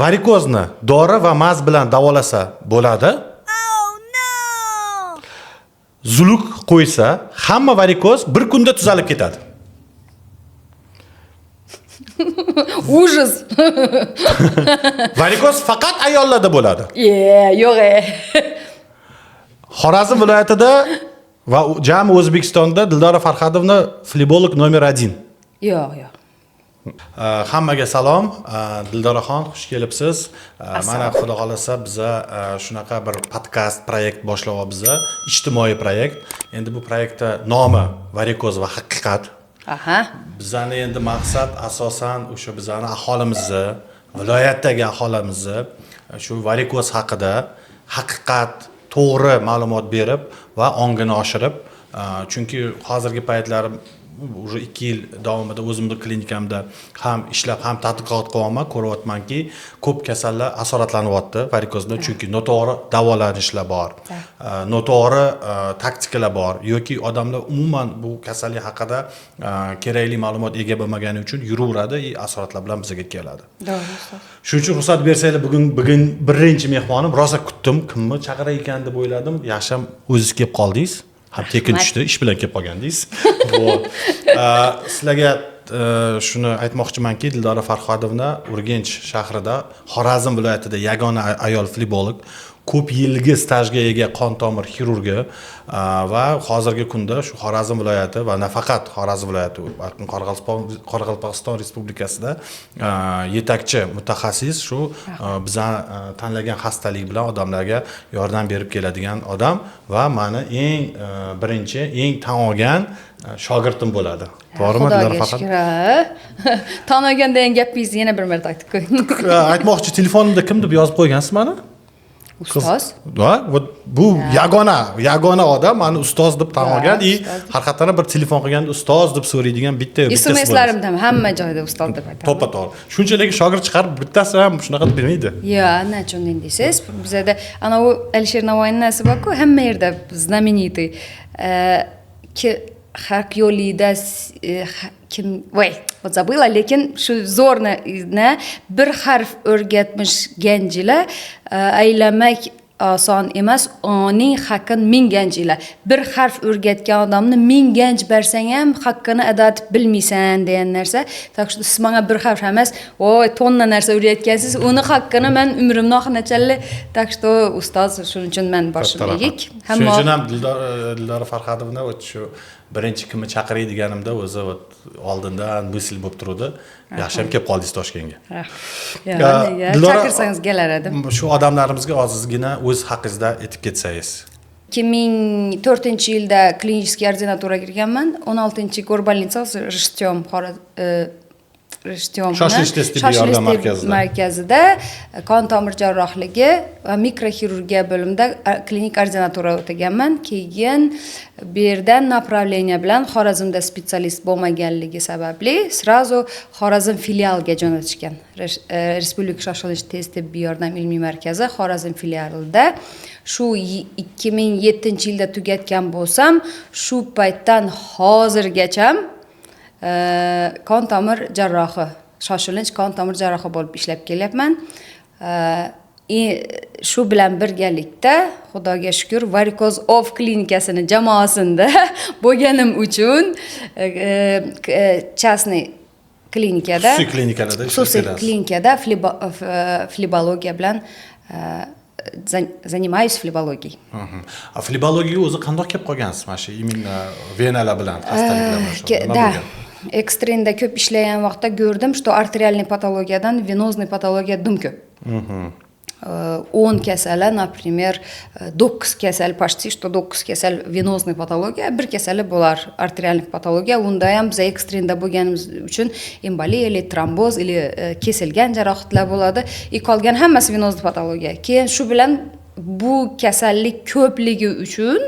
Varikozni dori va мазь bilan davolasa bo'ladi. Zuluk qo'ysa, hamma varikoz bir kunda tuzalib ketadi. Ужас. Varikoz faqat ayollarda bo'ladi. Ye, yo'q e. Xorazm viloyatida va jami O'zbekistonda Dildora Farhadovna флеболог номер 1. Yo'q, yo'q. Hammaga salom. Dildoraxon, xush kelibsiz. Mana, xudo xohlasa, biza shunaqa bir podkast proyekt boshlayapmiz, ijtimoiy proyekt. Endi bu proyektda nomi "Varikoz va haqiqat". Bizani endi maqsad asosan o'sha bizani aholimizni, viloyatdagi aholimizni shu varikoz haqida haqiqat, to'g'ri ma'lumot berib va ongini oshirib, chunki hozirgi paytlar уже 2 yil davomida o'zimni klinikamda ham ishlab, ham tadqiqot qilyapman, ko'ryapmanki, ko'p kasallar asoratlanyapti varikozdan, chunki noto'g'ri davolanishlar bor, noto'g'ri taktikalar bor yoki odamlar umuman bu kasallik haqida kerakli ma'lumot ega bo'lmagani uchun yuraveradi и asoratlar bilan bizga keladi. To'g'ri, ustoz. Shuning uchun ruxsat bersanglar, bugun birinchi mehmonim, rosa kutdim, kimni chaqirar ekan deb o'yladim. Yaxshi ham o'zingiz kelib qoldingiz, ham tekin tushdi, ish bilan kelib qolgandingiz. Вот. Sizlarga shuni aytmoqchimanki, Dildora Farhodovna Urganch shahrida, Xorazm viloyatida yagona ayol flebolog, ko'p yilgi stajga ega qon tomir xirurgi va hozirgi kunda shu Xorazm viloyati va nafaqat Xorazm viloyati, balkim Qoraqalpog'iston Respublikasida yetakchi mutaxassis, shu biza tanlagan xastalik bilan odamlarga yordam berib keladigan odam va mani eng birinchi, eng tan olgan shogirdim bo'ladi, to'g'rimi, Xudoga Dildora Farhad? shukur, ha. Tan olgan degan gapingizni yana bir marta aytib qo'ying. Aytmoqchi, telefonimda kim deb yozib qo'ygansiz mani? Ustoz. Ha, вот bu yagona odam mani ustoz deb tan olgan и ustoz deb. Haqiqatdan ham bir telefon qilganda ustoz deb so'raydigan bitta bittasi bo'ladi. SMSlarimda ham hamma joyda ustoz deb aytaman. To'ppa to'g'ri. Shunchalik shogird chiqarib, bittasi ham shunaqa deb bilmaydi. Yo, nachun deysiz? Bizada anavi Alisher Navoiyni narsa borku, hamma yerda знаменитый. Haq yo'lida kim, voy, вот забыла, lekin shu zo'rni na bir harf o'rgatmish ganjila, aylamak oson emas oning haqqin ming ganj ila. Bir harf o'rgatgan odamni ming ganj bersang ham haqqini ado etib bilmaysan degan narsa. Так что siz manga bir harf emas, voy, tonna narsa o'rgatgansiz, uni haqqini man umrimni oxirigacha. Так что ustoz, shuning uchun man boshim Katta rahmat. egik. Shuning uchun ham Dildora Farhadovna, вот shu birinchi kimni chaqiray deganimda, o'zi вот oldindan мысль bo'lib turuvdi. Yaxshi ham kelib qoldingiz Toshkentga. Yo, nega? Dildora, Chaqirsangiz kelar edim. shu odamlarimizga ozgina o'z haqingizda aytib ketsangiz. 2004-yilda клинический ordinaturaga kirganman. 16 горбольница, Rishtyom, Rishtyom. Shoshilinch tez tibbiy yordam markazida. Markazida qon tomir jarrohligi va mikroxirurgiya bo'limida klinik ordinatura o'taganman. Keyin bu yerdan направление bilan Xorazmda специалист bo'lmaganligi sababli сразу Xorazm filialiga jo'natishgan. Respublika shoshilinch tez tibbiy yordam ilmiy markazi Xorazm filialida shu 2007-yilda tugatgan bo'lsam, shu paytdan hozirgacha qon tomir jarrohi, shoshilinch qon tomir jarrohi bo'lib ishlab kelyapman. И shu bilan birgalikda, xudoga shukur, Varikoz Off klinikasini jamoasida bo'lganim uchun частный klinikada, Xususiy klinikalarda ishlab xususiy kelasiz. klinikada flebologiya bilan занимаюсь флебологией. A flebologiyaga o'zi qandoq kelib qolgansiz, mana shu именно venalar bilan, xastaliklar bilan nima Да. bo'lgan? Экстрен da ko'p ishlagan vaqtda ko'rdim, что артериальный patologiyadan венозный patologiya dum ko'p. 10 kasali, например, 9 kasal, почти что 9 kasal венозный patologiya, bir kasali bo'lar артериальный patologiya. Unda ham biz экстрен da bo'lganimiz uchun emboliya или tromboz или kesilgan jarohatlar bo'ladi и qolgan hammasi венозный patologiya. Keyin shu bilan bu kasallik ko'pligi uchun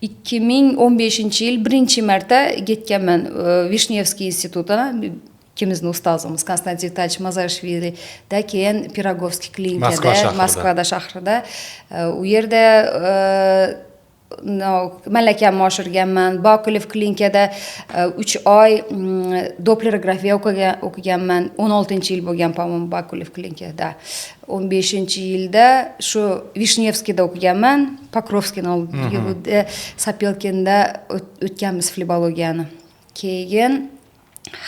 2015-yil birinchi marta ketganman Vishnevskiy institutini, ikkimizni ustozimiz Konstantin Vitalyevich Mazarishvilida, keyin Pirogovskiy klinikada. Moskva shahrida. Moskvada shahrida. U yerda Malakamni oshirganman. Bakulev klinikada 3 oy dopplerografiya o'qiganman. 16-yil bo'lgan, по моему, Bakulev klinikada. 15-yilda shu Vishnevskiyda o'qiganman, Pokrovskiyni oldida, Sapelkinda o'tganmiz flebologiyani. Keyin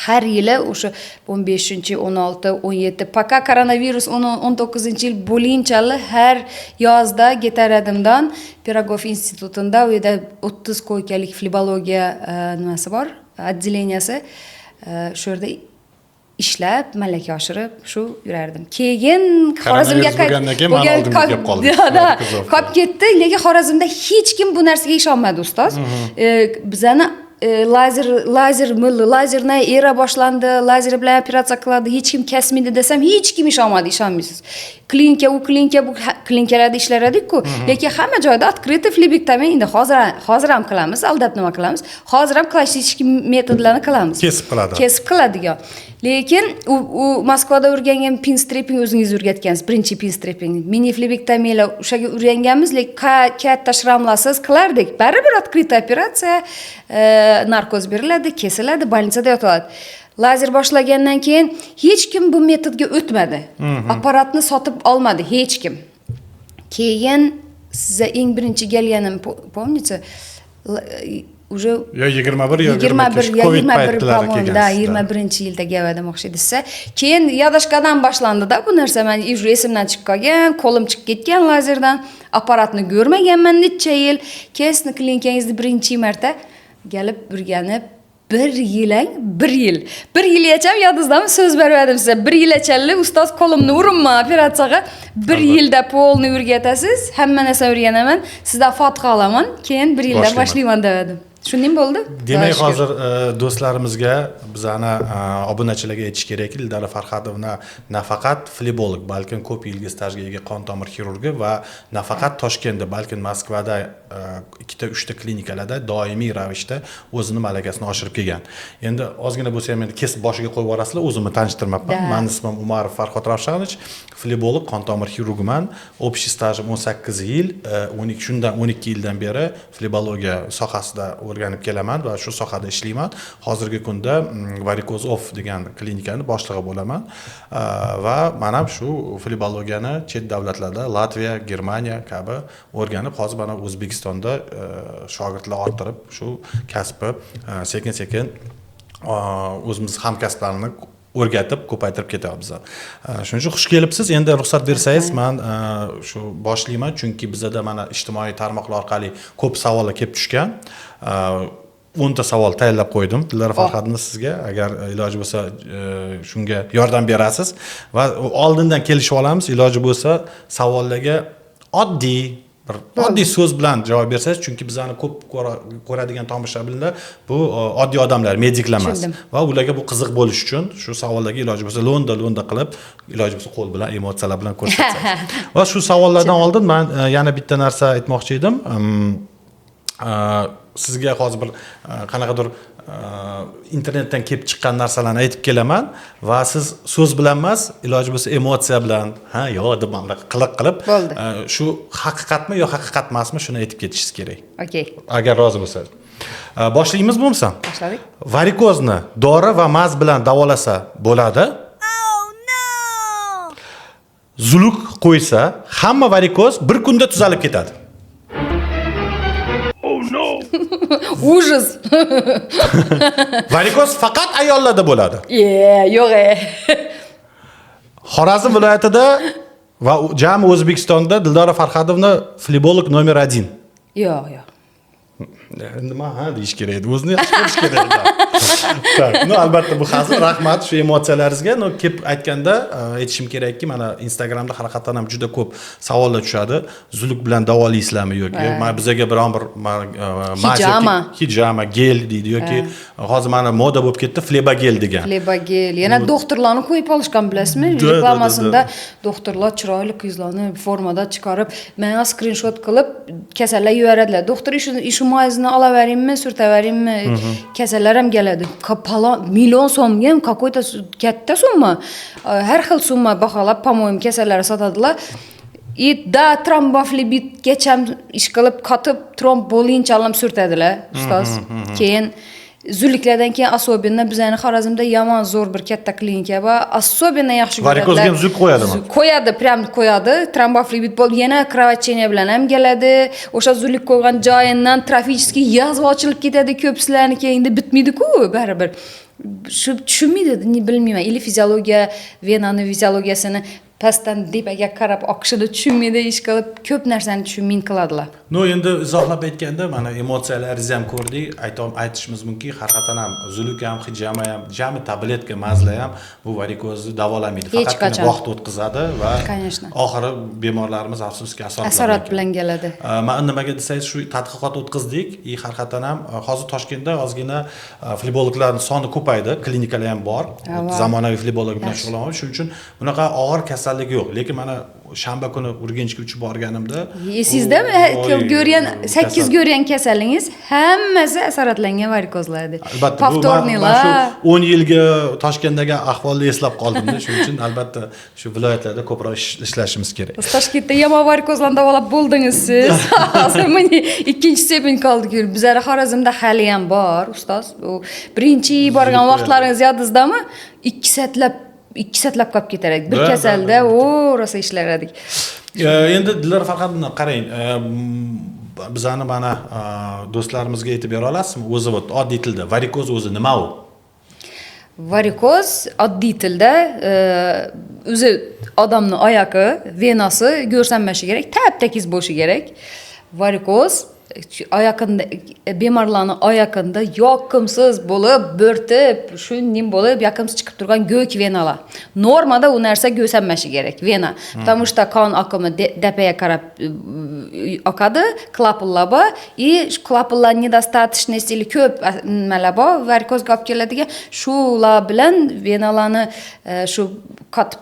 har yili o'sha 15-, 16, 17, пока koronavirus 19-yil bo'linchalik har yozda ketar Pirogov institutida, u yerda 30 койка lik flebologiya nimasi bor, отделения si, shu yerda ishlab, malaka oshirib shu yurardim. Keyin Xorazmga bo'lgandan keyin mani oldimga kelib qoldi. Qolib ketdi. Lekin Xorazmda hech kim bu narsaga ishonmadi, ustoz. Bizani lazer, лазерная эра boshlandi, lazer bilan operatsiya qiladi, hech kim kasmaydi desam, hech kim ishonmadi. Ishonmaysiz, klinika, u klinika, bu klinikalarda ishlar edikku, lekin hamma joyda открытый flebektomiya. Endi hozir ham qilamiz, aldab nima qilamiz, hozir ham klassik metodlarni qilamiz. Kesib qiladi. Kesib qiladigan. Lekin u Moskvada o'rgangan pinstripping, o'zingiz o'rgatgansiz birinchi pinstripping, mini flebektomiyalar, o'shaga o'rganganmiz. Lekin katta шрам larsiz qilardik baribir открытый operatsiya, narkoz beriladi, kesiladi, больница da yotiladi. Lazer boshlagandan keyin hech kim bu metodga o'tmadi, apparatni sotib olmadi hech kim. Keyin siza eng birinchi kelganim, помните, уже yo 21, yo 21, 22, Covid 21, paytlari по-моему, да, kelgansizda. 21-yilda kelgandim o'xshaydi desa. Keyin ядошка dan boshlandida bu narsa. Man уже esimdan chiqib qolgan, qo'lim chiqib ketgan lazerdan, apparatni ko'rmaganman necha yil. Keyin klinikangizda birinchi marta kelib o'rganib, bir yilang, bir yil, bir yilgacha, yodingizdami, so'z bergandim sizga, bir yilgacha, ustoz, qo'limni urinma operatsiyaga, bir yilda полный o'rgatasiz, hamma narsani o'rganaman, sizdan fotiha olaman, keyin bir yilda boshlayman. Boshlayman degandim. Shunday bo'ldi. Demak, Xudoga shukur. hozir do'stlarimizga, bizani obunachilarga aytish kerakki, Dildora Farhadovna nafaqat flebolog, balkim ko'p yilgi stajga ega qon tomir xirurgi va nafaqat Toshkentda, balkim Moskvada ikkita, uchta klinikalarda doimiy ravishda o'zini malakasini oshirib kelgan. Endi ozgina bo'lsa ham endi kesib boshiga qo'yib yuborasizlar, o'zimni tanishtirmabman. Да. Mani ismim Umarov Farhod Ravshanovich, flebolog, qon tomir xirurgiman. Общий stajim 18 yil, 12, shundan 12 yildan beri flebologiya sohasida o'rganib kelaman va shu sohada ishlayman. Hozirgi kunda Varikoz Off degan klinikani boshlig'i bo'laman. Va man ham shu flebologiyani chet davlatlarda, Latviya, Germaniya kabi o'rganib, hozir mana O'zbekistonda shogirdlar orttirib, shu kasbni sekin sekin o'zimiz hamkasblarni o'rgatib, ko'paytirib ketyapmiz. Shuning uchun xush kelibsiz. Endi ruxsat bersangiz, man shu boshlayman, chunki bizada mana ijtimoiy tarmoqlar orqali ko'p savollar kelib tushgan. 10 ta savol tayyorlab qo'ydim, Dildora Farhadovna, sizga. Agar iloji bo'lsa, shunga yordam berasiz va oldindan kelishib olamiz. Iloji bo'lsa, savollarga oddiy bir oddiy so'z bilan javob bersangiz, chunki bizani ko'p ko'radigan tomoshabinlar bu oddiy odamlar, mediklar emas. Tushundim. Va ularga bu qiziq bo'lishi uchun shu savollarga iloji bo'lsa lo'nda lo'nda qilib, iloji bo'lsa qo'l bilan, emotsiyalar bilan ko'rsatsangiz. Va shu savollardan oldin man yana bitta narsa aytmoqchi edim. Sizga hozir bir qanaqadir internetdan kelib chiqqan narsalarni aytib kelaman va siz so'z bilan emas, iloji bo'lsa emotsiya bilan, ha, yo'q deb mana bunaqa qiliq qilib, Bo'ldi. Shu haqiqatmi yo haqiqat emasmi, shuni aytib ketishingiz kerak. Okey. Agar rozi bo'lsangiz. Boshlaymiz bo'lmasa. Boshladik. Varikozni dori va мазь bilan davolasa bo'ladi. Zuluk qo'ysa, hamma varikoz bir kunda tuzalib ketadi. Oh no! Ужас. Varikoz faqat ayollarda bo'ladi. Yo'q e. Xorazm viloyatida va jami O'zbekistonda Dildora Farhadovna flebolog номер 1. Yo'q, yo'q. Nima ha deyish kerak edi, o'zini yaxshi ko'rish kerak edi. Так, ну, albatta, bu hazil, rahmat shu emotsiyalaringizga. Но kelib aytganda, aytishim kerakki, mana Instagramda haqiqatdan ham juda ko'p savollar tushadi: zuluk bilan davolaysizlarmi yoki mana bizaga biron bir мазь yoki Hijama. Hijama gel deydi yoki hozir mana moda bo'lib ketdi flebogel degan. Flebogel. Yana doktorlarni qo'yib olishgan, bilasizmi? Да, да, Reklamasida doktorlar chiroyli qizlarni formada chiqarib, menga skrinshot qilib kasallar yuboradilar. Doktor, shu мазь ni olaveringmi, surtaveringmi? Kasallar ham keladi. Palon million so'mga ham, какой-то katta summa. Har xil summa baholab, по-моему, kasallar sotadilar. И да, tromboflebitgacha ish qilib, qotib, tromb bo'lincha ham surtadilar, ustoz. Keyin zudliklardan keyin, особенно bizani Xorazmda yomon zo'r bir katta klinika bor, особенно yaxshi. Varikozga ham zuk qo'yadimi? Qo'yadi, прям qo'yadi. Tromboflebit bo'lib, yana кровотечение bilan ham keladi. O'sha zudlik qo'ygan joyidan трофический язва ochilib ketadi ko'psilarniki. Endi bitmaydiku baribir. Shu tushunmaydi, bilmayman, или fiziologiya, venani fiziologiyasini pastdan tepaga qarab oqishini tushunmaydi, ish qilib ko'p narsani tushunmay qiladilar. Ну, endi izohlab aytganda, mana emotsiyalaringizni ham ko'rdik, aytishimiz mumkin, haqiqatan ham zuluk ham, hijama ham, jami tabletka, мазь lar ham bu varikozni davolamaydi. Hech Faqatgina qachon. vaqt o'tkazadi va Конечно. oxiri bemorlarimiz, afsuski, asorat Asorat bilan keladi. Man nimaga desangiz, shu tadqiqot o'tkazdik и haqiqatan ham hozir Toshkentda ozgina flebologlarni soni ko'paydi, klinikalar ham bor, zamonaviy flebolog bilan shug'ullanadi. Shuning uchun bunaqa og'ir kasallik yo'q, lekin mana shanba kuni Urganchga uchib borganimda Esingizdami, oy, ko'rgan sakkiz kasal. ko'rgan kasalingiz hammasi asoratlangan varikozlar edi. Albatta, bu man Повторный lar. shu 10 yilgi Toshkentdagi ahvolni eslab qoldimda. Shuning uchun albatta shu viloyatlarda ko'proq ishlashimiz kerak. Toshkentda yomon varikozlarni davolab bo'ldingiz siz. Hozir mana ikkinchi степень qoldi. Bizlar Xorazmda hali ham bor, ustoz. U birinchi borgan vaqtlaringiz yodingizdami? 2 soatlab, 2 soatlab qolib ketar edik bir Да, да, kasalda. O, rosa ishlar edik. Endi Dildora Farhadovna, qarang, bizani mana do'stlarimizga aytib bera olasizmi o'zi, вот oddiy tilda varikoz o'zi nima u? Varikoz oddiy tilda o'zi odamni oyog'i venasi ko'rsanmashi kerak, tap tekis bo'lishi kerak. Varikoz oyog'inda, bemorlarni oyog'inda yoqimsiz bo'lib, bo'rtib, shunday bo'lib, yoqimsiz chiqib turgan go'k venalar. Normada u narsa ko'rsanmashi kerak vena, потому что qon oqimi tepaga qarab oqadi, klapanlar bor и shu klapanlar недостаточность или ko'p nimalar bor, varikozga olib keladigan. Shular bilan venalarni shu qotib,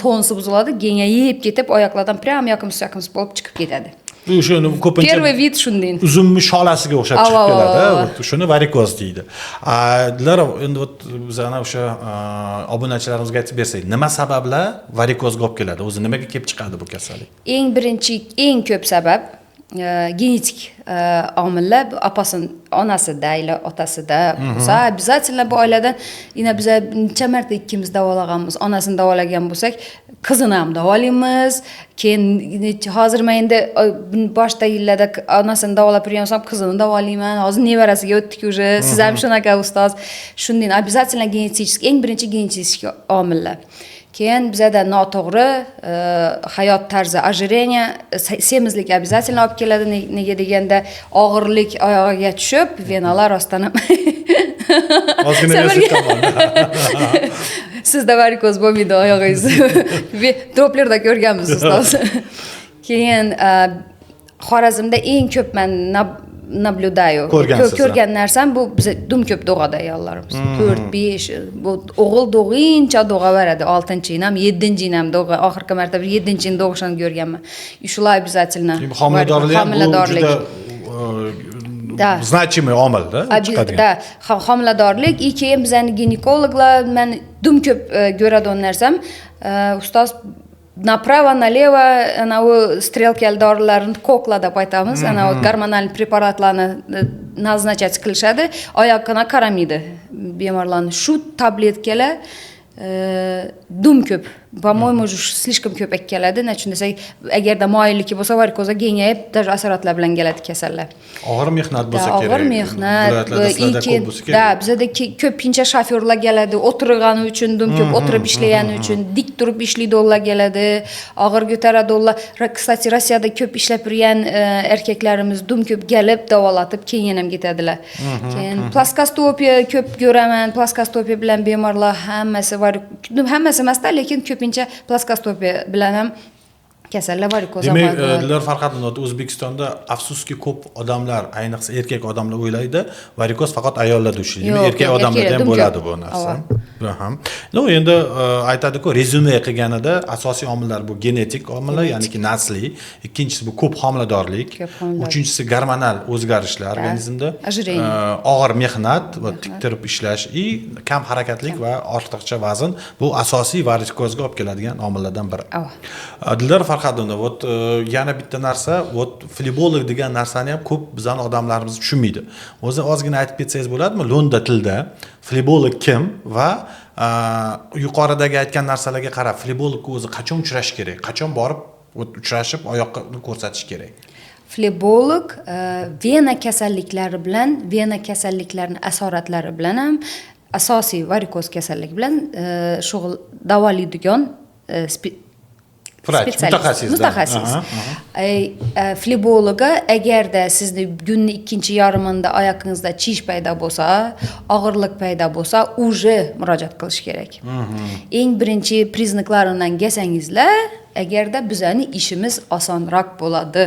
tonusi buziladi, kengayib ketib, oyoqlardan прям yoqimsiz yoqimsiz bo'lib chiqib ketadi. Bu shuni ko'pincha Первый вид shunday. uzumni sholasiga o'xshab chiqib Ava, keladi. ava, ava. Вот shuni varikoz deydi. Dilara, endi вот bizani o'sha obunachilarimizga aytib bersak, nima sabablar varikozga olib keladi o'zi, nimaga kelib chiqadi bu kasallik? Eng birinchi, eng ko'p sabab genetik omillar. Bu opasini, onasida или otasida bo'lsa, обязательно bu oiladan. Ina, biza necha marta ikkimiz davolaganmiz. Onasini davolagan bo'lsak, qizini ham davolaymiz. Keyin hozir man endi boshda yillarda onasini davolab yurgan bo'lsam, qizini davolayman. Hozir nevarasiga o'tdik уже. Siz ham shunaqa, ustoz. Shunday, обязательно genetik, eng birinchi genetik omillar. Keyin bizada noto'g'ri hayot tarzi, ожирение, semizlik обязательно olib keladi. Nega deganda, og'irlik oyog'iga tushib, venalar rostdan ham Ozgina Sen Sizda varikoz bo'lmaydi oyog'ingiz, doplerda ko'rganmiz, ustoz. Keyin Xorazmda eng ko'p man наблюдаю, Ko'rgansiz, ko'rgan narsam bu biza dum ko'p dog'ada ayollarimiz, to'rt, besh, bu o'g'il dog'incha dog'averadi, oltinchi yil ham, yettinchi yil ham dog'a. Oxirgi marta bir yettinchi yil dog'ishini ko'rganman. И shular обязательно. Homiladorlik ham bu Homiladorlik. juda Да. значимый omilda chiqadigan. Да, homiladorlik. И keyin bizani ginekologlar, man dum ko'p ko'radigan narsam, ustoz, направо налево anavi стрелка li dorilarni, kokla deb aytamiz, anavi gormonal preparatlarni назначать qilishadi, oyoqqa qaramaydi bemorlarni. Shu tabletkalar dum ko'p, по моему, уже слишком ko'p keladi. Nachun desak, agarda moyilligi bo'lsa, varikozga kengayib, даже asoratlar bilan keladi kasallar. Og'ir mehnat bo'lsa Да, kerak. Og'ir mehnat. Viloyatlarda sizlarda keyin ko'p bo'lsa kerak. Да, bizada ko'pincha shofyorlar keladi, o'tirgani uchun, dum ko'p o'tirib ishlagani uchun, dik turib ishlaydiganlar keladi, og'ir ko'taradiganlar. Кстати, Rossiyada ko'p ishlab yurgan erkaklarimiz dum ko'p kelib, davolatib, keyin ham ketadilar. Keyin ploskostopiya ko'p ko'raman. Ploskostopiya bilan bemorlar hammasi, hammasi emasda, lekin ko'pincha ploskostopiya bilan ham kasallar varikoz Demak, bo'ladi. Dildor Farhadovna, O'zbekistonda afsuski ko'p odamlar, ayniqsa erkak odamlar o'ylaydi, varikoz faqat ayollarda ushlaydi. Yo'q, Erkak yo'q, odamlarda ham erkaklarda bo'ladi ko'p. bu narsa. Aha. Ну, endi aytadiku, rezyume qilganida asosiy omillar bu genetik omillar, ya'niki nasliy, ikkinchisi bu ko'p homiladorlik, Ko'p homiladorlik. uchinchisi gormonal o'zgarishlar organizmda, Ожирение. Og'ir mehnat va tik turib ishlash и kam harakatlik va ortiqcha vazn, bu asosiy varikozga olib keladigan omillardan biri. Ava. Dildor Farhadovna. Farhadovna, вот yana bitta narsa, вот flebolog degan narsani ham ko'p bizani odamlarimiz tushunmaydi. O'zi ozgina aytib ketsangiz bo'ladimi, lo'nda tilda flebolog kim va yuqoridagi aytgan narsalarga qarab flebologga o'zi qachon uchrashish kerak, qachon borib, вот, uchrashib, oyoqqa uni ko'rsatish kerak? Flebolog vena kasalliklari bilan, vena kasalliklarini asoratlari bilan ham, asosiy varikoz kasalligi bilan shug'ul davolaydigan Vrach, специалист, mutaxassis, да. Mutaxassis. Aha, aha. Flebologa agarda sizni kunni ikkinchi yarmida oyog'ingizda chish paydo bo'lsa, og'irlik paydo bo'lsa, уже murojaat qilish kerak. Eng birinchi признак laridan kelsangizlar, agarda bizani ishimiz osonroq bo'ladi.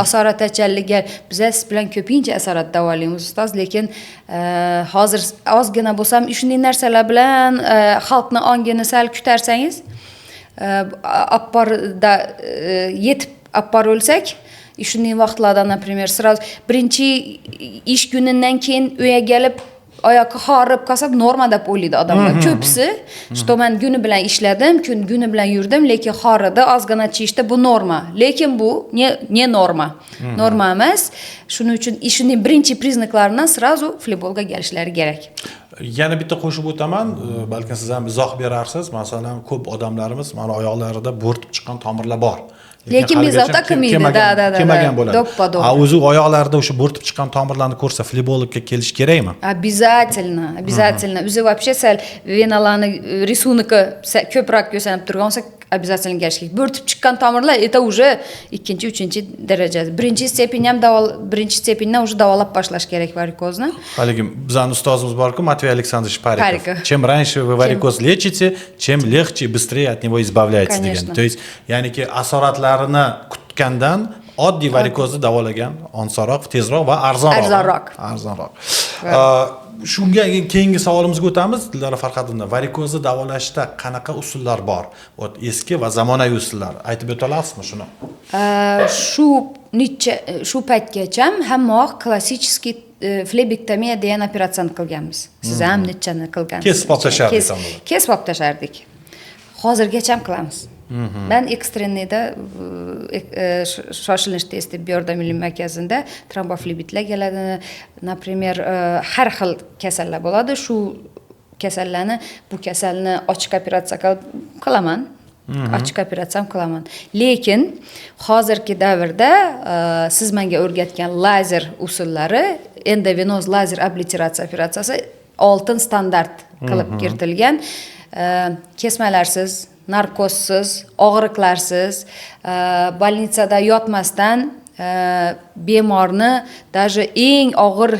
Asoratachanligi biza siz bilan ko'pincha asorat davolaymiz, ustoz, lekin hozir ozgina bo'lsam shunday narsalar bilan xalqni ongini sal ko'tarsangiz, olib borda yetib olib borilsak, shunday vaqtlarda, например, сразу birinchi ish kunidan keyin uyga kelib oyoqqa horib qolsa, norma deb o'ylaydi odamlar ko'pisi, что man kuni bilan ishladim, kun kuni bilan yurdim, lekin horidi, ozgina chishdi, bu norma. Lekin bu не norma, norma emas. Shuning uchun shunday birinchi признак laridan сразу flebolga kelishlari kerak. Yana bitta qo'shib o'taman, balkim siz ham izoh berarsiz. Masalan, ko'p odamlarimiz mana oyoqlarida bo'rtib chiqqan tomirlar bor, lekin haligacha bezovta qilmaydi, да, kelmagan да. bo'ladi. To'ppa-to'g'ri. A o'zi oyoqlarida o'sha bo'rtib chiqqan tomirlarni ko'rsa, flebologga kelish kerakmi? Обязательно, обязательно. O'zi вообще sal venalarni рисунок i ko'proq ko'rsanib turgan bo'lsa, обязательно kelish kerak. Bo'rtib chiqqan tomirlar это уже ikkinchi, uchinchi daraja. Birinchi степень ham birinchi степень dan уже davolab boshlash kerak varikozni. Haligi bizani ustozimiz borku, Matvey Александрович Париков. Parikov. Чем раньше вы варикоз лечите, чем легче и быстрее от него избавляетесь degan. Конечно. То есть, ya'niki asoratlarini kutgandan oddiy varikozni davolagan osonroq, tezroq va arzonroq. Arzonroq. Arzonroq. Shunga keyingi savolimizga o'tamiz. Dildora Farhadovna, varikozni davolashda qanaqa usullar bor? Вот eski va zamonaviy usullar. Aytib o'ta olasizmi shuni? Shu necha shu paytgacha hamma klassический flebektomiya degan operatsiyani qilganmiz. Siz ham nechani qilgansiz. Kesib olib tashardik tomirni. Kesib olib tashardik. Hozirgacha ham qilamiz. Man экстренный da shoshilinch tez tibbiy yordam ilmiy markazida tromboflebitlar keladi, например, har xil kasallar bo'ladi. Shu kasallarni, bu kasalni ochiq operatsiya qilib qilaman, ochiq operatsiya ham qilaman. Lekin hozirgi davrda siz menga o'rgatgan lazer usullari, endovenoz lazer obliteratsiya operatsiyasi oltin standart qilib kiritilgan. Kesmalarsiz, narkozsiz, og'riqlarsiz, больница da yotmasdan bemorni даже eng og'ir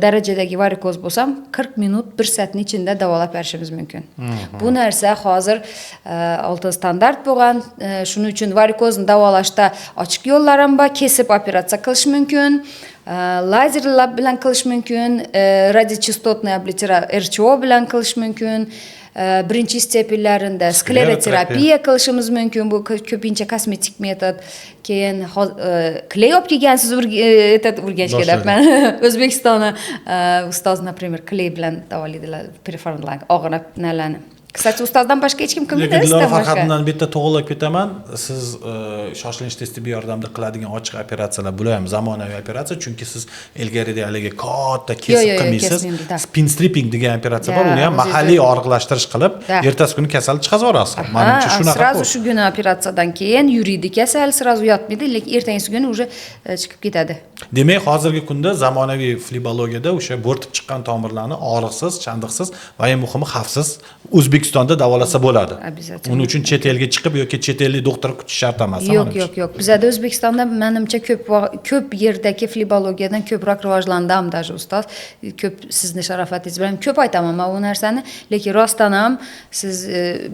darajadagi varikoz bo'lsam 40 minut, bir soatni ichida davolab berishimiz mumkin. Bu narsa hozir oltin standart bo'lgan. Shuning uchun varikozni davolashda ochiq yo'llar ham bor, kesib operatsiya qilish mumkin, lazerlar bilan qilish mumkin, радиочастотный облитера РЧО bilan qilish mumkin, birinchi степень larida skleroterapiya qilishimiz mumkin, bu ko'pincha kosmetik metod. Keyin клей olib kelgansiz этот Urganchga deyapman, O'zbekistonni ustoz, например, клей bilan davolaydilar perforanlar, og'ir nalarni. Кстати, ustozdan boshqa hech kim qilmaydi Lekin Dildora sizdan boshqa. Farhadovdan bitta to'g'irlab ketaman. Siz shoshilinch tez tibbiy yordamda qiladigan ochiq operatsiyalar, bular ham zamonaviy operatsiya, chunki siz ilgarida haligi katta kesib Yo'q, yo'q, qilmaysiz. Kesmaymiz, да. Pinstriping degan operatsiya bor, Да, uni ham o'zingiz mahalliy og'riqlashtirish qilib, Да. ertasi kuni kasalni chiqazib yuborasiz. Manimcha, shunaqa. Сразу shu kuni operatsiyadan keyin yuriydi kasal, сразу yotmaydi, lekin ertasi kuni уже chiqib ketadi. Demak, hozirgi kunda zamonaviy flebologiyada o'sha bo'rtib chiqqan tomirlarni og'riqsiz, chandiqsiz va eng muhimi xavfsiz O'zbekistonda davolasa bo'ladi. Обязательно. Uning uchun chet elga chiqib yoki chet ellik doktor kutish shart emas, Yo'q, manimcha. yo'q. Bizada O'zbekistonda, manimcha, ko'p ko'p yerdagi flebologiyadan ko'proq rivojlandi ham даже, ustoz. Ko'p sizni sharofatingiz bilan ko'p aytaman man bu narsani, lekin rostdan ham siz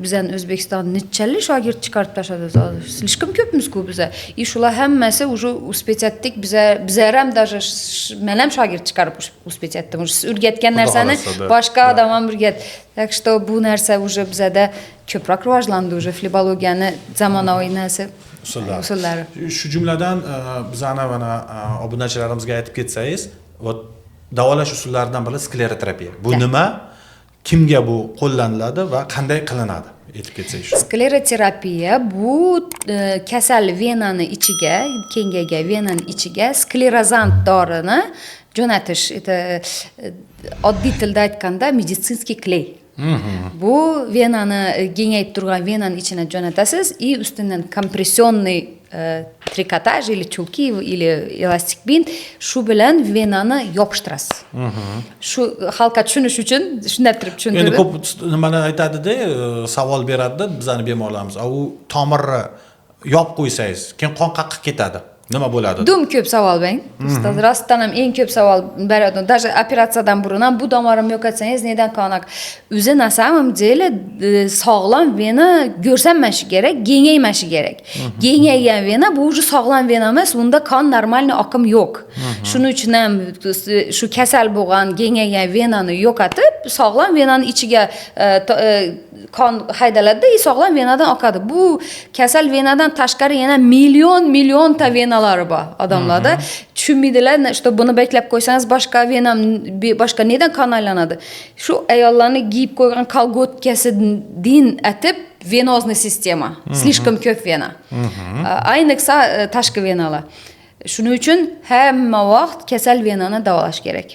bizani O'zbekiston nechalik shogird chiqarib tashladingiz hozir. Слишком ko'pmiz-ku biza. И shular hammasi уже успеть etdik, biza bizlar ham даже men ham shogird chiqarib успеть etdim. Уже siz o'rgatgan Xudo narsani xohlasa, да. boshqa Да. odam ham o'rgat. Так что bu narsa уже bizada ko'proq rivojlandi уже flebologiyani zamonaviy narsa Usullari. Usullari. Shu jumladan bizani mana obunachilarimizga aytib ketsangiz, вот davolash usullaridan biri skleroterapiya. Bu Да. nima? Kimga bu qo'llaniladi va qanday qilinadi, aytib ketsak shu. Skleroterapiya bu kasal venani ichiga, kengaygan venani ichiga sklerozant dorini jo'natish. Это oddiy tilda aytganda, медицинский клей. Bu venani, kengayib turgan venani ichine jo'natasiz и ustidan компрессионный трикотаж или чулки, или elastik bint, shu bilan venani yopishtirasiz. Shu xalqqa tushunish uchun shunday turib Endi tushuntirdim. ko'p nimani aytadida, savol beradida bizani bemorlarimiz: "A, u tomirni yopib qo'ysangiz, keyin qon qayerqa ketadi, nima bo'ladi?" Dum ko'p savol bering, ustoz. Rostdan ham eng ko'p savol beradi. Даже operatsiyadan burun ham: "Bu tomirimni yo'qotsangiz, nedan qon?" O'zi на самом деле sog'lom vena ko'rsanmashi kerak, kengaymashi kerak. Kengaygan vena bu уже sog'lom vena emas, unda qon нормальный oqim yo'q. Shuning uchun ham shu kasal bo'lgan, kengaygan venani yo'qotib, sog'lom venani ichiga qon haydaladida и sog'lom venadan oqadi. Bu kasal venadan tashqari yana million millionta venalari bor. Odamlarda tushunmaydilar, что buni beklab qo'ysangiz, boshqa vena, boshqa nedan qon aylanadi? Shu ayollarni kiyib qo'ygan kolgotkasidan atib венозный система, слишком ko'p vena, ayniqsa tashqi venalar. Shuning uchun hamma vaqt kasal venani davolash kerak.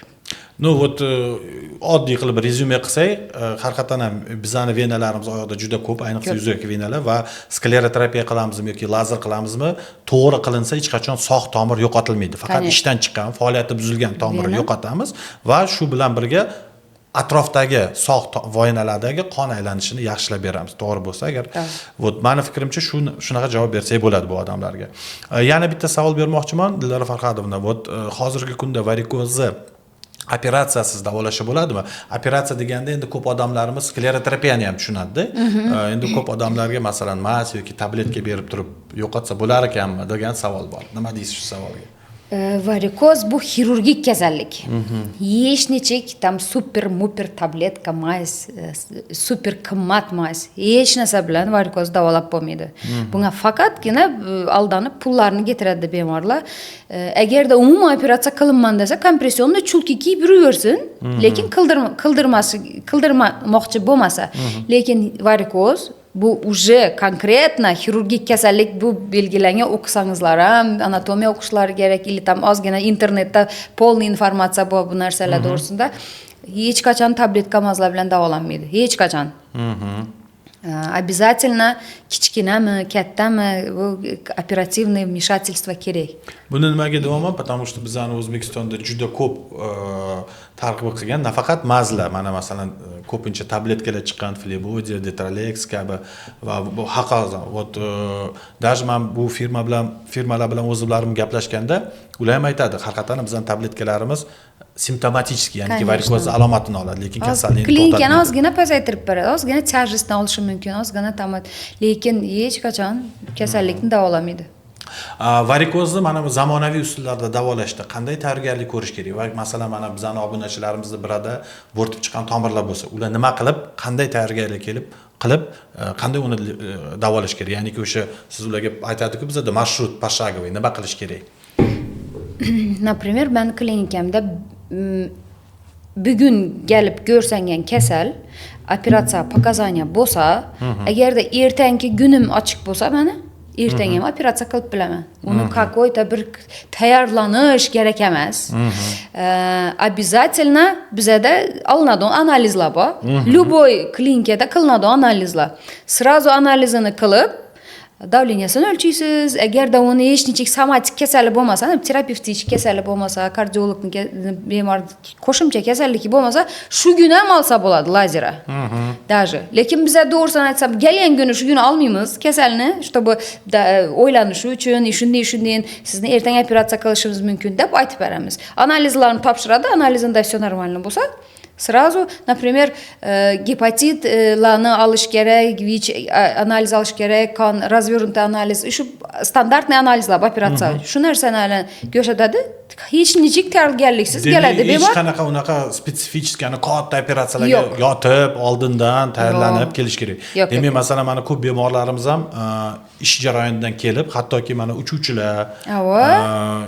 Ну вот, oddiy qilib rezyume qilsak, haqiqatdan ham bizani venalarimiz oyoqda juda ko'p, ayniqsa yuzaki venalar. Va skleroterapiya qilamizmi yoki lazer qilamizmi, to'g'ri qilinsa, hech qachon sog' tomir yo'qotilmaydi, faqat ishdan chiqqan, faoliyati buzilgan tomirni yo'qotamiz va shu bilan birga atrofdagi sog' venalardagi qon aylanishini yaxshilab beramiz, to'g'ri bo'lsa agar. Вот, mani fikrimcha, shu shunaqa javob bersak bo'ladi bu odamlarga. Yana bitta savol bermoqchiman, Dildora Farhadovna. Вот, hozirgi kunda varikozni operatsiyasiz davolashsa bo'ladimi? Operatsiya deganda endi ko'p odamlarimiz skleroterapiyani ham tushunadida. Endi ko'p odamlarga, masalan, maz yoki tabletka berib turib yo'qotsa bo'lar ekanmi degan savol bor. Nima deysiz shu savolga? Varikoz bu xirurgik kasallik. Hech nechik там супер мупер tabletka, мазь, super qimmat мазь, hech narsa bilan varikoz davolab bo'lmaydi. Bunga faqatgina aldanib pullarni getiradi bemorlar. Agarda umuman operatsiya qilinman desa, компрессионный чулки kiyib yuraversin, lekin qildirmasi, qildirmoqchi bo'lmasa. Lekin varikoz bu уже конкретно xirurgik kasallik. Bu belgilangan, o'qisangizlar ham, anatomiya o'qishlari kerak или там ozgina internetda полный informatsiya bor bu narsalar to'g'risida. Hech qachon tabletka, мазь lar bilan davolanmaydi, hech qachon. Обязательно, kichkinami, kattami, bu оперативный вмешательство kerak. Buni nimaga deyapman? Потому что bizani O'zbekistonda juda ko'p targ'ib qilgan nafaqat мазь lar, mana masalan, ko'pincha tabletkalar chiqqan, Flebodia, Detralex kabi va bu hokazo. Вот, даже man bu firma bilan, firmalar bilan o'zlarim gaplashganda, ular ham aytadi: haqiqatdan bizani tabletkalarimiz симптоматический, ya'ni varikoz alomatini oladi, lekin kasallikni Klinikani ozgina pasaytirib beradi, ozgina тяжесть ni olishi mumkin, ozgina там, lekin hech qachon kasallikni davolamaydi. Varikozni mana bu zamonaviy usullarda davolashda qanday tayyorgarlik ko'rish kerak? Va masalan, mana bizani obunachilarimizni birada bo'rtib chiqqan tomirlar bo'lsa, ular nima qilib, qanday tayyorgarlik kelib qilib, qanday uni davolash kerak? Ya'niki o'sha siz ularga aytadiku bizada marshrut пошаговый, nima qilish kerak? Например, mani klinikamda bugun kelib ko'rsangan kasal, operatsiya показания bo'lsa, agarda ertangi kunim ochiq bo'lsa, mani ertaga ham operatsiya qilib bilaman uni. Какой то bir tayyorlanish kerak emas. Обязательно bizada olinadigan analizlar bor, любой klinikada qilinadigan analizlar. Сразу analizini qilib, давление sini o'lchaysiz. Agarda uni hech nechik somatik kasali bo'lmasa, terapevtik kasali bo'lmasa, kardiologni bemor qo'shimcha kasalligi bo'lmasa, shu kuni ham olsa bo'ladi lazera даже. Lekin biza, to'g'risini aytsam, kelgan kuni, shu kuni olmaymiz kasalni, чтобы o'ylanishi uchun, shunday shunday, sizni ertaga operatsiya qilishimiz mumkin deb aytib beramiz. Analizlarni topshiradi, analizida все нормально bo'lsa, сразу, например, gepatitlarni olish kerak, ВИЧ analiz olish kerak, qon, развернутый analiz, shu стандартный analizlar operatsiya, shu narsani ko'rsatadi. Hech nechik tayyorgarliksiz keladi Demak, hech bemor. qanaqa unaqa spetsifik, katta operatsiyalarga Yo'q. yotib, oldindan tayyorlanib Yo'q. kelish kerak. Yo'q, Demak, yo'q. masalan, mana ko'p bemorlarimiz ham ish jarayonidan kelib, hattoki mana uchuvchilar,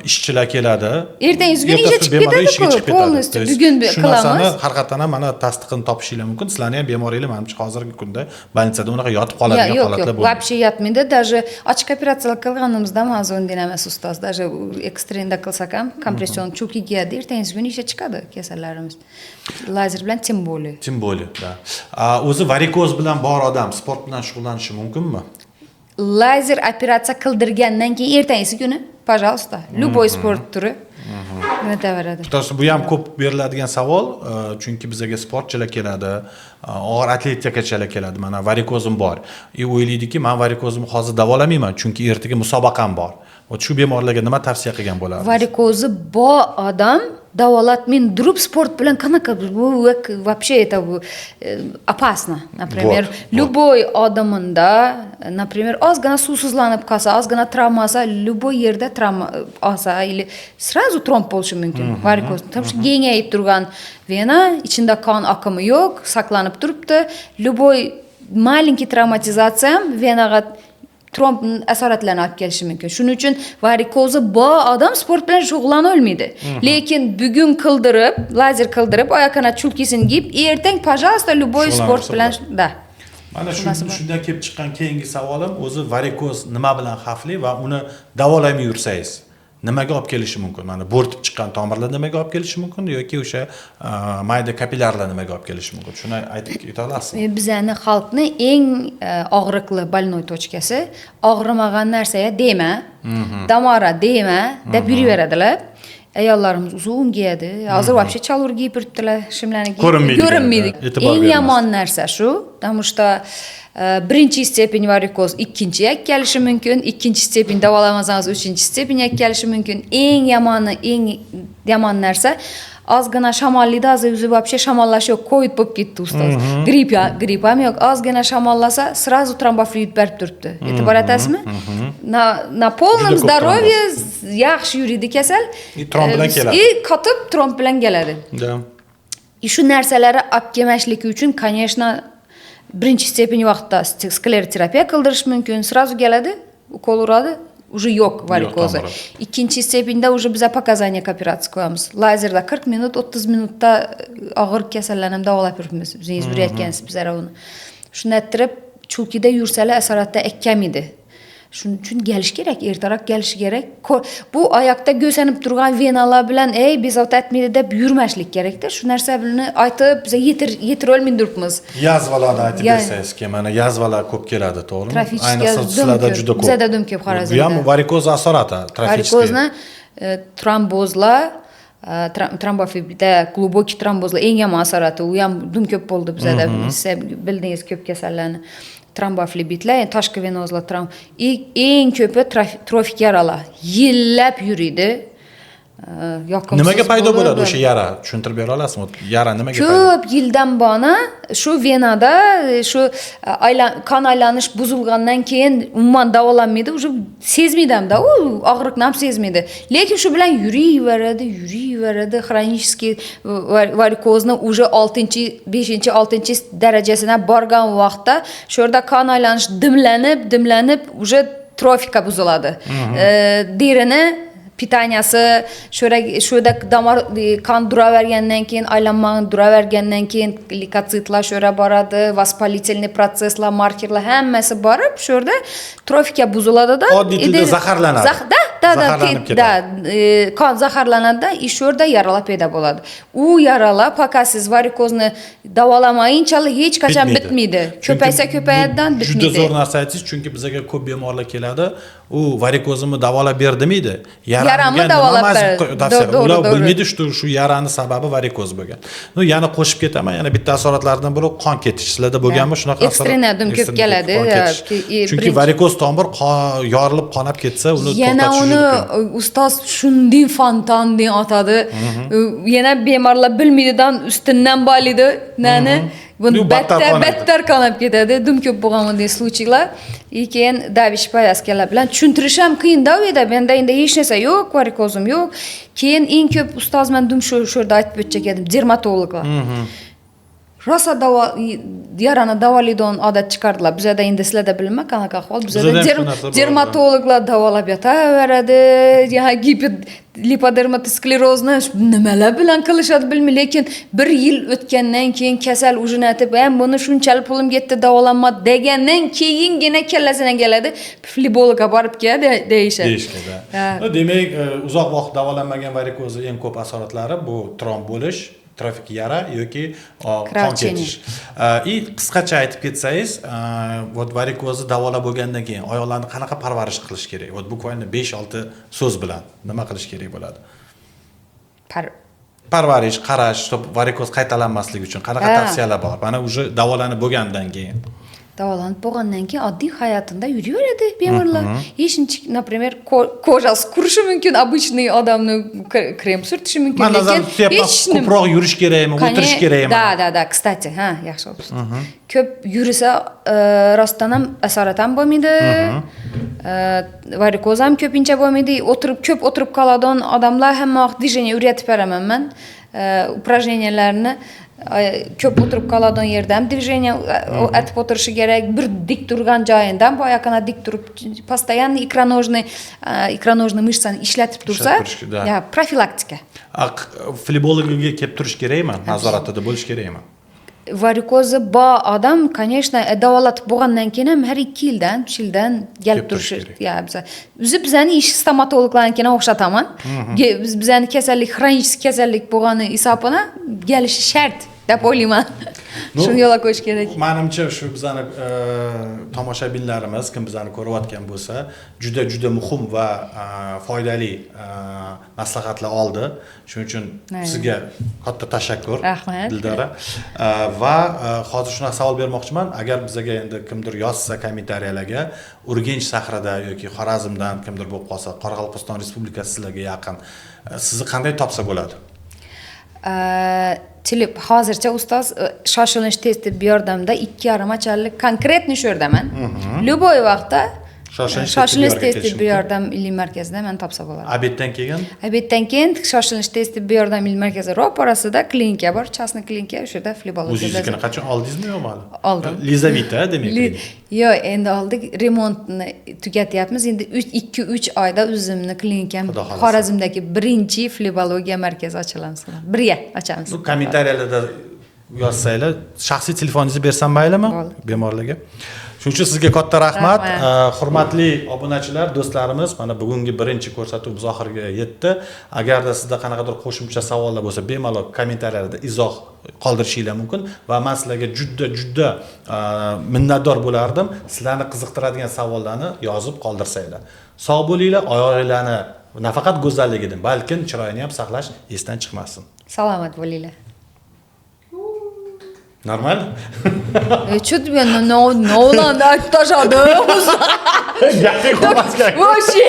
ishchilar keladi. Ertangisi kuni Ertasi ishga chiqib bemalol ketadi-ku, ishga chiqib ketadi. полностью. То есть Bugun shu narsani qilamiz. har Haqiqatdan ham mana tasdiqini topishinglar mumkin. Sizlarni ham bemoringlar, manimcha, hozirgi kunda больница da unaqa yotib qoladigan Yo'q, holatlar yo'q, bo'lmaydi. Вообще yotmaydi. Даже ochiq operatsiyalar qilganimizda ham hozir unday emas, ustoz. Даже экстрен da qilsak ham, kompression чулки kiyadi, ertasi kuni ishga chiqadi kasallarimiz. Lazer bilan тем более. Тем более, да. O'zi varikoz bilan bor odam sport bilan shug'ullanishi mumkinmi? Lazer operatsiya qildirgandan keyin ertasi kuni, пожалуйста, любой sport turi o'taveradi. Потому что bu ham ko'p beriladigan savol, chunki bizaga sportchilar keladi, og'ir atletikachilar keladi, mana varikozim bor. И o'ylaydiki, man varikozimni hozir davolamayman, chunki ertaga musobaqam bor. Вот shu bemorlarga nima tavsiya qilgan bo'lardingiz? Varikozi bor odam davolatmay durib sport bilan qanaqa, bu вообще это опасно. Например, Вот, вот. любой odamında, например, ozgina suvsizlanib qolsa, ozgina travma olsa, любой yerda travma olsa или сразу tromb bo'lishi mumkin varikoz, потому что kengayib turgan vena, ichida qon oqimi yo'q, saqlanib turibdi. Любой маленький travmatizatsiya ham venaga tromb asoratlarni olib kelishi mumkin. Shuning uchun varikozi bor odam sport bilan shug'ullana olmaydi. Lekin bugun qildirib, lazer qildirib, oyoq qanot чулки sini kiyib, ertang, пожалуйста, любой sport Shug'ullansa bilan, да. Mana shu Shunasi bor. shundan kelib chiqqan keyingi savolim: o'zi varikoz nima bilan xavfli va uni davolamay yursangiz nimaga olib kelishi mumkin? Mana bo'rtib chiqqan tomirlar nimaga olib kelishi mumkin yoki o'sha mayda kapillyarlar nimaga olib kelishi mumkin? Shuni aytib keta olasizmi? Bizani xalqni eng og'riqli больной точка si og'rimagan narsaga dema, damora dema deb yuraveradilar. Ayollarimiz uzun kiyadi, hozir вообще chalvur kiyib yuribdilar, shimlarni kiyib. Ko'rinmaydi. Ko'rinmaydi. E'tibor Eng bermas. yomon narsa shu, потому что birinchi степень varikoz ikkinchiga kelishi mumkin, ikkinchi степень davolamasangiz, uchinchi степень ga kelishi mumkin. Eng yomoni, eng yomon narsa, ozgina shamollaydi. Hozir o'zi вообще shamollash yo'q, covid bo'lib ketdi, ustoz, gripp, gripp ham yo'q. Ozgina shamollasa, сразу tromboflebit berib turibdi, e'tibor etasizmi? На полном Juda ko'p. здоровье yaxshi yuriydi kasal. И tromb bilan keladi. И qotib tromb bilan keladi. И shu narsalarni olib kelmasligi uchun, конечно, birinchi степень vaqtda skleroterapiya qildirish mumkin. Сразу keladi, ukol uradi, уже yo'q varikozi. Tomiri. Ikkinchi степень da уже biza показания к операция qo'yamiz. Lazerda 40 minut, 30 minutda og'ir kasallarni ham davolab yuribmiz. O'zingiz bilayotgansiz bizlar uni. Shuni ayttirib, чулки da yursalar, asoratda ekkamaydi. Shuning uchun kelish kerak, ertaroq kelishi kerak. Bu oyoqda go'sanib turgan venalar bilan ey bezovta etmaydi deb yurmaslik kerakda. Shu narsa bilan aytib biza yetirolmay turibmiz. Yazvalarni aytib bersangizki, mana yazvalar ko'p keladi, to'g'rimi? Трофический Ayniqsa dum sizlarda ko'p. juda ko'p. Bizada dum ko'p Xorazmda. Bu ham varikoz asorati, трофический. Varikozni trombozlar, tromboflebitda глубокий trombozlar eng yomon asorati. U ham dum ko'p bo'ldi bizada. Siz bildingiz ko'p kasallarni. Tromboflebitlar, ya'ni tashqi venozlar и eng ko'pi trofik yaralar. Yillab yuriydi. Yoqimsiz Nimaga paydo bo'lib. bo'ladi o'sha yara? Tushuntirib bera olasizmi? Yara nimaga paydo? Ko'p yildan buyon shu venada shu qon aylanish buzilgandan keyin umuman davolanmaydi, уже sezmaydi hamda, u og'riqni ham sezmaydi, lekin shu bilan yuriyveradi, yuriyveradi. Хронический varikozni уже oltinchi, beshinchi, oltinchi darajasina borgan vaqtda shu yerda qon aylanish dimlanib, dimlanib, уже trofika buziladi. Derini питания si shu yerda, damar qon duravergandan keyin, aylanma duravergandan keyin leykotsitlar shu yerga boradi, воспалительный процесс lar, markerlar hammasi borib, shu yerda trofika buziladida. Oddiy tilda zaharlanadi. Да, Zaharlanib ketadi. Да, qon zaharlanadida и shu yerda yaralar paydo bo'ladi. U yaralar, пока siz varikozni davolamayinchalik, hech qachon bitmaydi. Chunki Ko'paysa bu ko'payadidan juda bitmaydi. zo'r narsa aytdingiz, chunki bizaga ko'p bemorlar keladi, u varikozimni davolab ber demaydi, Yaramni yaramga nima davolab mazib ber. tavsiya. To'g'ri, Ular to'g'ri. bilmaydi, shu shu yarani sababi varikoz bo'lgan. Ну, yana qo'shib ketaman, yana bitta asoratlardan biri qon ketish. Sizlarda bo'lganmi shunaqa asorat? Экстренный dum ko'p Экстренный keladi, qon ketish. Chunki varikoz tomir yorilib, qonab ketsa, uni Yana to'xtatish uni juda qiyin. Ustoz shunday fontandan otadi, yana bemorlar bilmaydidan ustundan bolaydi nani buni. Yu, battar battar qonadi. Battar qonab ketadi. Dum ko'p bo'lgan bunday случай lar. И keyin давящий повязка lar bilan tushuntirish ham qiyinda. U yerda menda endi hech narsa yo'q, varikozim yo'q. Keyin eng ko'p, ustoz, man dum shu yerda aytib o'tjak edim, dermatologlar. Rosa davo, yarani davolaydigan odat chiqardilar. Bizada endi, sizlarda bilmayman qanaqa ahvol, bizada Bizada ham shu narsa bor. Dermatologlar davolab yotaveradi, ya giper lipodermatosklerozni nimalar bilan qilishadi, bilmayman, lekin bir yil o'tgandan keyin kasal уже aytib, "Ham buni shunchalik pulim ketdi, davolanmadi", degandan keyingina kallasidan keladi, flebologga borib kel deyishadi. Deyishganda. Ha. Ну, demak, uzoq vaqt davolanmagan varikozni eng ko'p asoratlari bu tromb bo'lish, trofik yara yoki qon Кровотечение. ketish. И qisqacha aytib ketsangiz, вот varikozni davolab bo'lgandan keyin oyoqlarni qanaqa parvarish qilish kerak? Вот буквально 5-6 so'z bilan nima qilish kerak bo'ladi? Parvarish, qarash, чтоб varikoz qaytalanmasligi uchun qanaqa tavsiyalar bor? Mana уже davolanib bo'lgandan keyin. Davolanib bo'lgandan keyin oddiy hayotida yuraveradi bemorlar. Hech, например, кожа si qurishi mumkin, обычный odamni krem surtishi mumkin, Man nazarda lekin tutyapman, hech nima ko'proq yurish kerakmi, o'tirish kerakmi? Да, кстати, ha, yaxshi bo'libsiz. Ko'p yurisa, rostdan ham asorat ham bo'lmaydi, varikoz ham ko'pincha bo'lmaydi. O'tirib, ko'p o'tirib qoladigan odamlar, hamma vaqt движение o'rgatib beraman man, упражнения larni. Ko'p o'tirib qoladigan yerda ham движение aytib o'tirishi kerak, bir dik turgan joyindan boyaqana dik turib, постоянно икроножный мышца ni ishlatib tursa. Ishlatib turish, да. Ya, profilaktika. Flebologiga kelib turish kerakmi? Nazoratida bo'lish kerakmi? Varikozi bor odam, конечно, davolatib bo'lgandan keyin ham har 2 yildan, 3 yildan kelib Kelib turish turishi kerak. Ya, biza o'zi bizani ish stomatologlarnikini o'xshataman. Bizani kasallik xronический kasallik bo'lgani hisobini kelishi shart deb o'ylayman. Ну, shuni yo'lga qo'yish kerak. Manimcha, shu bizani tomoshabinlarimiz, kim bizani ko'rayotgan bo'lsa, juda juda muhim va foydali maslahatlar oldi. Shuning uchun sizga katta tashakkur, Rahmat. Dildora. Va hozir shunaqa savol bermoqchiman: agar bizaga endi kimdir yozsa kommentariyalarga, Urganch shahrida yoki Xorazmdan kimdir bo'lib qolsa, Qoraqalpog'iston Respublikasi sizlarga yaqin, sizni qanday topsa bo'ladi? Hozircha, ustoz, shoshilinch tez tibbiy yordamda 2:30 achalik конкретно shu yerdaman. Любой vaqtda Shoshilinch shoshilinch tez tez tibbiy tibbiy yordam ilmiy markazida mani topsa bo'ladi. Обед dan keyin? Обед dan keyin shoshilinch tez tibbiy yordam ilmiy markazi ro'parasida klinika bor, частный klinika, o'sha yerda flebolog. O'zingiznikini qachon oldingizmi, yo'qmi hali? Oldim. Lizaveta, demak. Yo'q, endi oldik, remontni tugatyapmiz. Endi 2-3 oyda o'zimni klinikam, Xudo xohlasa. Xorazmdagi birinchi flebologiya markazi ochamiz. Birga ochamiz. Ну, kommentariyalarda yozsanglar, shaxsiy telefoningizni bersam maylimi Bo'ldi. bemorlarga? Shuning uchun sizga katta rahmat. Rahmat. Hurmatli obunachilar, do'stlarimiz, mana bugungi birinchi ko'rsatuvimiz oxiriga yetdi. Agarda sizda qanaqadir qo'shimcha savollar bo'lsa, bemalol kommentariyalarda izoh qoldirishinglar mumkin va man sizlarga juda juda minnatdor bo'lardim, sizlarni qiziqtiradigan savollarni yozib qoldirsanglar. Sog' bo'linglar, oyog'inglarni nafaqat go'zalligini, balkim chiroyini ham saqlash esdan chiqmasin. Salomat bo'linglar. Нормально? Что ты меня на ulan aytib tashladim? Gaping qolmasgan. Вообще.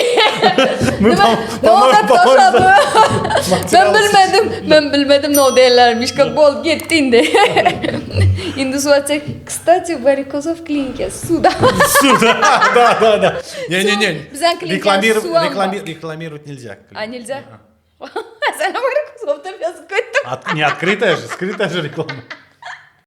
Nima? Nima tashladim? Men bilmadim, men bilmadim nima deyarlarmish. Bo'ldi, ketdi endi. Endi suv aytsak, кстати, варикозов klinika suvda. Сюда, да. Не, не, не. Bizani klinikani Рекламировать, suv ham bor. Рекламировать нельзя. А, нельзя? Sen варикозов deb yozib qo'ydim. Не открытая же, скрытая же реклама.